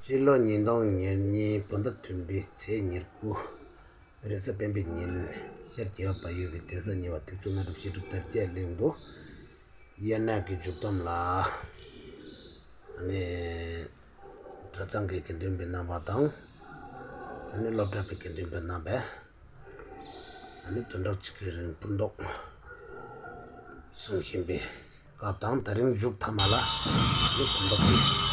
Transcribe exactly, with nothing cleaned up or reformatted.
སྤྱི་ལོ་ཉིས་སྟོང་ཉེར་གཉིས་བོད་ཟླ་བདུན་པའི་ཚེས་ཉེར་དགུ། རེས་གཟའ་སྤེན་པའི་ཉིན་ཤར་རྒྱལ་བ་བལ་ཡུལ་གྱི་གདན་ས་ཉེ་བ་ཐེག་མཆོག་རྣམ་གྲོལ་བཤད་སྒྲུབ་དར་རྒྱས་གླིང་དུ་དབྱར་གནས་ཀྱི་མཇུག་སྡོམ་ལ། ཨ་ནི་གྲྭ་ཚང་གི་དགེ་འདུན་པའི་རྣམ་པ་དང་། ཨ་ནི་སློབ་གྲྭ་པའི་དགེ་འདུན་པའི་རྣམ་པས། ཨ་ནི་བདུན་ཕྲག་གཅིག་གི་རིང་ཕུར་མདོག་གསུང་བཞིན་པའི་སྐབས་དང་། དེ་རིང་མཇུག་མཐའ་མ་ལ་ཨ་ནི་ཕུར་མདོག་གི་